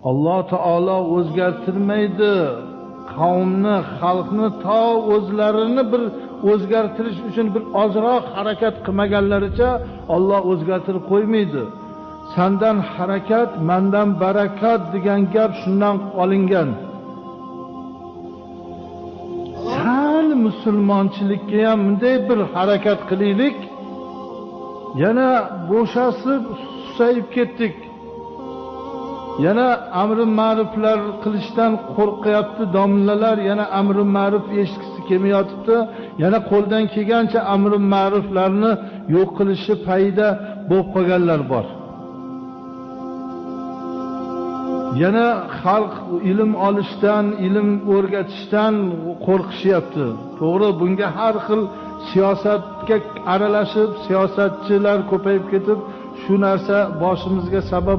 Alloh taolo o'zgartirmaydi qavmni, xalqni to o'zlarini bir o'zgartirish uchun bir ozroq harakat qilmaganlaricha Alloh o'zgartirib qo'ymaydi. Sandan harakat, mandan barakat degan gap shundan olingan. Sal musulmonchilikka ham bunday bir harakat qilaylik. Yana bo'shasib, susayib ketdik. Yana amri ma'ruflar qilishdan qo'rqyapti domlalar, yana amri ma'ruf eshitgisi kelmayotibdi. Yana qo'ldan kelgancha amri ma'ruflarni yo'q qilishi payda bo'lib qolganlar bor. Yana xalq ilm olishdan, ilm o'rgatishdan qo'rqishyapti. To'g'ri, bunga har xil siyosatga aralashib, siyosatchilar ko'payib ketib, shu narsa boshimizga sabab